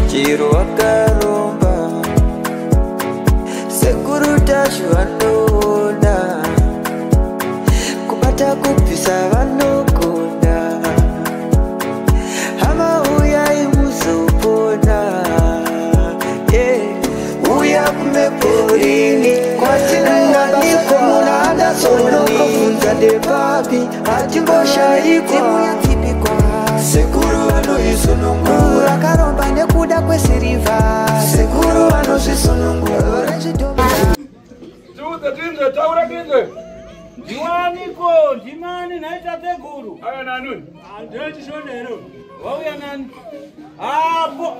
Chiro wakaromba. Sekuru Tashu vanoona. Kubata kubvisa vanogona. Hama uyai muzopona. Yeah. Uya kumeporini kwatinowanikwa muna Anderson ndepapi hatimboshaikwa. Sekuru vanoisunungura akaromba nekuda kwesirivha. Sekuru vanozvisunungura. Tiudze tinzwe, taura tinzwe. Ndiwaniko, ndimani nhai tateguru? Aya nani? Ndechishona here? Wauya nani? Apo.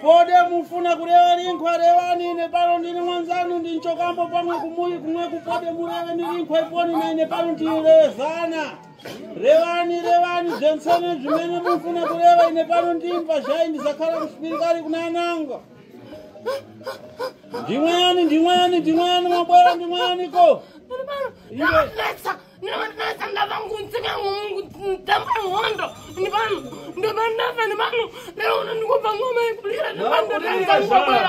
Pode mufuna kureva rinkwa revani nepano ndini mwanzanu ndinchokambo pamwe kumuyi kumwe kupode mureve nirinkwa iponi naine pano ndirezana. Revani revani zvensene zvimene mufuna kureva ine pano ndimba zvai ndisakhala kusipirikari kuna ananga. Ndimwani ndimwani ndimwani mabwera ndimwani ko. Ndinetsa ndinetsa ndavangunzika ndamba hondo ndipano ndobandafa ndipano lero ndikubva ngoma yekulira ndipano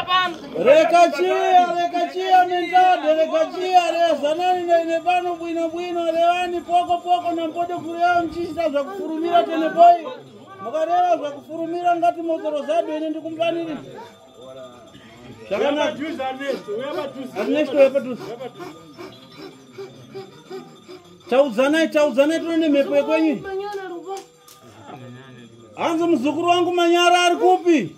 pano. Rekachiya mentade rekachiya rezanani naine pano bwino bwino revani poko poko nampode kureva muchichita zvakufurumira tenepoi mukareva zvakufurumira ngati motoro zado ine ndikumbaniri. Zvakanaka. Ernesto wepadhuze. Taudzanai taudzanai tine mhepo yekwenyu. Hanzi muzukuru wangu Manyara ari kupi?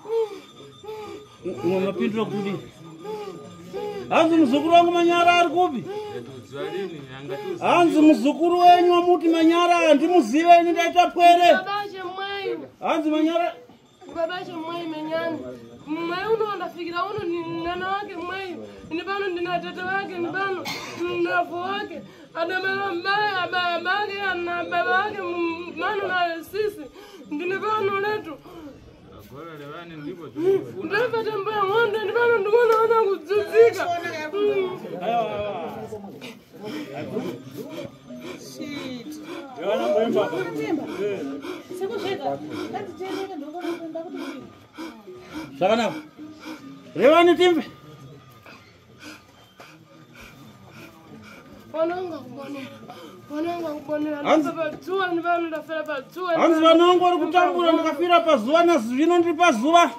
Mapindura kuti hanzi muzukuru wangu Manyara ari kupi? Hanzi muzukuru wenyu wamuti Manyara handimuzive ini ndaita pwere. Hanzi Manyara Baba chemwai menyani. Mwai uno ndafikira uno ni nana wake mwai. Ni pano ndina tete wake ni pano ndafo wake. Adamela mbaya baba wake na baba wake mano na sisi. Ndine pano letu. Ndapata mbaya ngondo ni pano ndikuona wana kudzudzika. Shit. Zvakanaka. Revani timbe. Wananga kubonera. Wananga kubonera. Ndafera ndipano ndafera pazuva. Hanzi vanongo vari kutambura ndakafira pazuva nazvino ndiri pazuva.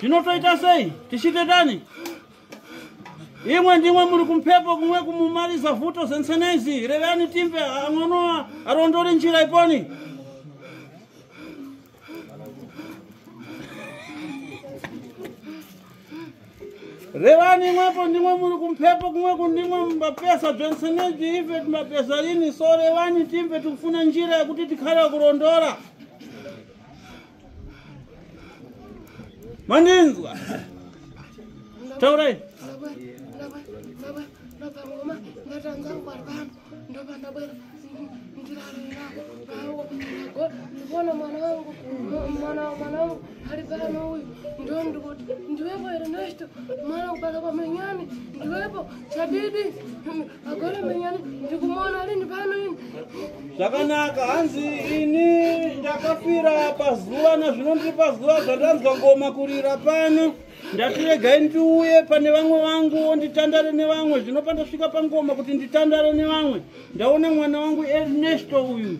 Zvinotoita sei? Tichitetani? Imwe ndimwe muri kumpepo kumwe kumumaliza vuto zensenezi. Revani timbe ang'ono arondori njira iponi. Revani mwepo ndimwe muri kumpepo kumwe kundimwe mapesa zvenseneji ife mapesa lini so revani timbe tikufuna njira yekuti tikhale kurondora. Mandinzwa. Taurai. Ndibona mwana wangu mwana wangu ari pano uyu ndo ndikuti ndiwepo Ernesto mwana kupaka kwa Menyani ndiwepo chadidi agore Menyani ndikumona lini pano ini. Zvakanaka. Hanzi ini ndakafira pazuva nazvino ndiri pazuva zvandanzwa ngoma kurira pano. Ndatiregai ndiuye pane vamwe vangu nditandare nevamwe. Zvino pandasvika pangoma kuti nditandare nevamwe ndaona mwana wangu Ernesto uyu.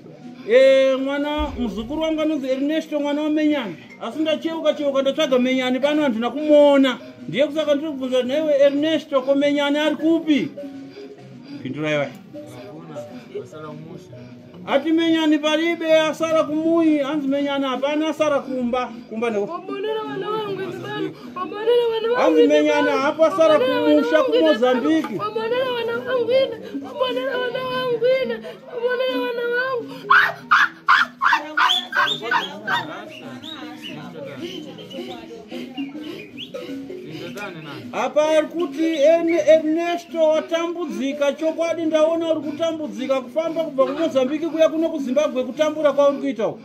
Mwana muzukuru wangu anonzi Ernesto mwana waMenyani. Asi ndacheuka cheuka ndatsvaga Menyani pano handina kumuona. Ndiye kusaka ndiri kubvunza nhaiwe Ernesto ko Menyani ari kupi? Pindurai vai. Ati Menyani paribe asara kumuyi. Hanzi Menyani hapana asara kumba. Kumba neko. Hanzi Menyani hapo asara kumusha kuMozambique. Apa ari kuti Ernesto watambudzika chokwadi ndaona uri kutambudzika kufamba kubva kuMozambique kuya kuno kuZimbabwe kutambura kwauri kuita uku.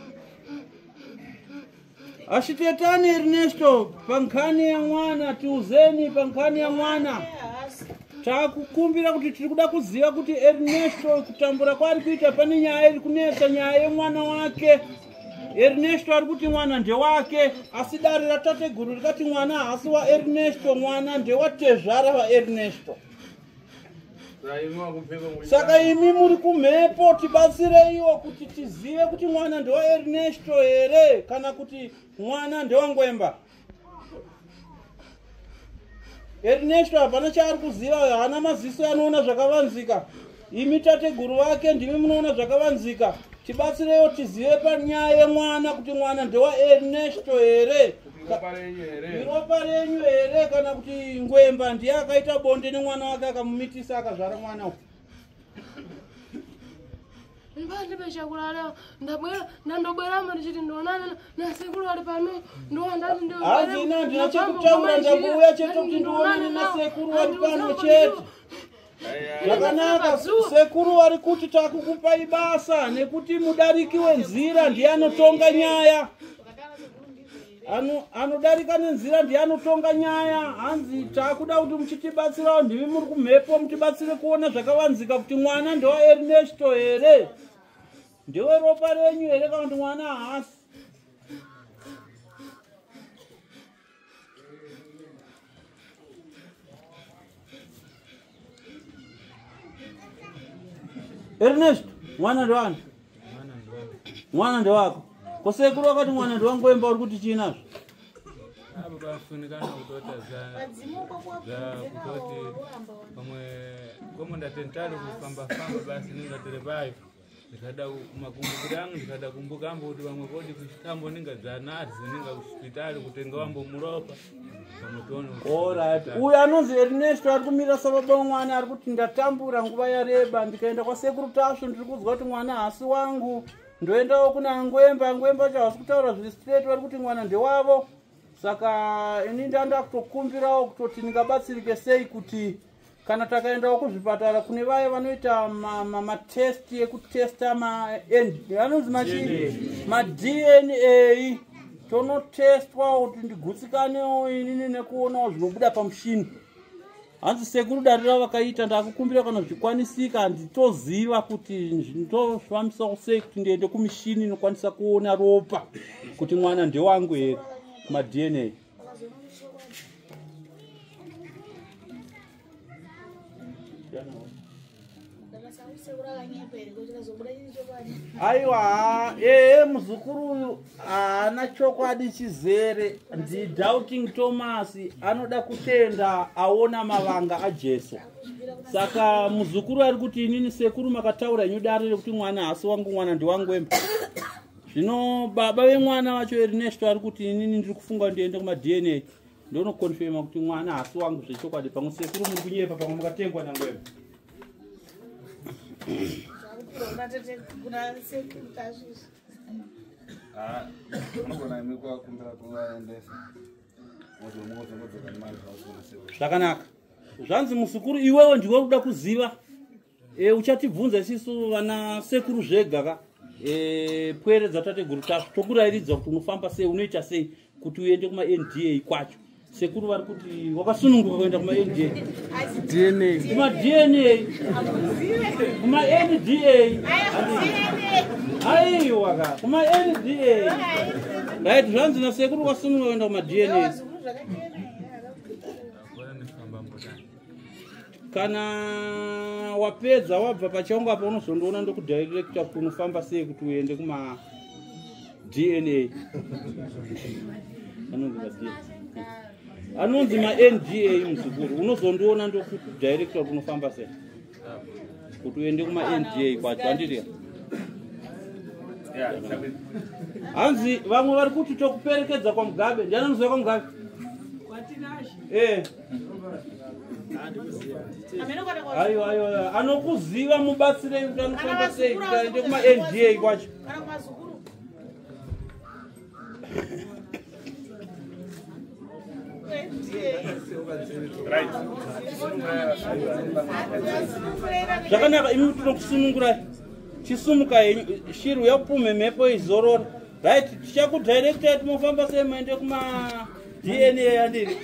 Ashitetani Ernesto pankhani ya mwana tiuzeni pankhani ya mwana. Takukumbira kuti tiri kuda kuziva kuti Ernesto kutambura kwaari kuita pane nyaya iri kunetsa nyaya yemwana wake. Ernesto ari kuti mwana ndewake, asi dare ratateguru rikati mwana haasi waErnesto, mwana ndewatezvara vaErnesto. Saka imi muri kumhepo, tibatsireiwo kuti tizive kuti mwana ndewaErnesto here kana kuti mwana ndewangwemba. Ernesto hapana chaari kuziva, haana maziso anoona zvakavanzika. Imi tateguru vake ndimi munoona zvakavanzika. Tibatsireiwo tizive panyaya yemwana kuti mwana ndewaErnesto here, iropa renyu here, kana kuti ngwemba ndiye akaita bonde nemwana wake akamumitisa akazvara mwana uyu. Ndipandipeshakurara ndabwera ndandobweramo ndichiti ndionana nasekuru vari pano ndowandati Hanzi ina handina chekutaura, ndangouya chete kuti ndionane nasekuru vari pano chete. Zvakanaka, sekuru vari kuti takukupai basa nekuti mudariki wenzira ndiye anotonga nyaya. Anodarika nenzira ndiye anotonga nyaya. Hanzi takuda kuti muchitibatsirawo, ndimi muri kumhepo, mutibatsire kuona zvakavanzika kuti mwana ndewaErnesto here, ndeweropa renyu here, kana kuti mwana haasi. Ernesto, mwana ndewani? Mwana ndewako. Kosekuru wakati mwana ndewangwemba, uri kuti chii nazvo? Apo pafunikana kutota za kutoti pamwe komo ndatentali kufamba famba basi ningatere payo ndikada makumbukiro angu ndikada kumbuka ambo kuti vamwe koti kuchitambo ninga dzanarzi ninga kuchipitali kutenga wambo muropa. Alright. Uyu anonzi Ernesto ari kumira sababa wemwana, ari kuti ndatambura nguva yareba, ndikaenda kwasekuru Tasvu ndiri kuzwa kuti mwana haasi wangu, ndoendawo kuna Ngwemba, Ngwemba vacho havasi kutaura zviri straight, vari kuti mwana ndewavo. Saka ini ndanda kutokumbirawo kutoti ndingabatsirike sei kuti kana takaendawo kuzvipatara kune vaya vanoita matest ekutesta anonzi maDNA, tonotestwa kuti ndigutsikanewo inini nekuonawo zvinobuda pamushini. Hanzi sekuru dare ravo vakaita, ndakukumbira kana zvichikwanisika, handitoziva kuti ndofambisawo sei kuti ndiende kumishini inokwanisa kuona ropa kuti mwana ndewangu here, kumaDNA. Aiwa, ehe, muzukuru uyu haana chokwadi chizere, ndiDoubting Thomas, anoda kutenda aona mavanga aJesu. Saka muzukuru ari kuti inini sekuru makataura inyu dare rekuti mwana haasi wangu, mwana ndewangwemba. Zvino baba vemwana wacho Ernesto ari kuti inini ndiri kufunga ndiende kumaDNA ndonokonfirma kuti mwana haasi wangu zvechokwadi. Pamwe sekuru muri kunyepa, pamwe mukatengwa nangwemba. Zvakanaka. Zvanzi muzukuru iwewe ndiwe kuda kuziva, uchatibvunza isisu vana sekuru zvega ka, pwere dzatateguru Tasvu, tokurayiridza kuti unofamba sei, unoita sei kuti uende kuma-NDA kwacho. Sekuru vari kuti wakasununguka kuenda kuma-NDA, kuma-DNA, kuma-NDA. Aiwa ka, kuma-NDA. Right, zvanzi nasekuru wakasununguka kuenda kuma-DNA. Kana wapedza wabva pachangu apa unozondiona ndokudhairekta kuti unofamba sei kuti uende kuma DNA. Anonzi ma-NDA muzukuru, unozondiona ndokudhairekta kuti unofamba sei kuti uende kuma-NDA kwacho. Handiti hanzi vamwe vari kuti tokuperekedza kwaMugabe. Ndiani anoziva kwaMugabe? Aiwa, aiwa, anokuziva mubatsirei kuti anofamba sei kuti aende kuma-NDA kwacho. Zvakanaka, imi tinokusunungurai, chisumuka henyu, shiri yapume mhepo izorora. Right, tichakudhairektai timofamba sei muende kuma DNA, handiri?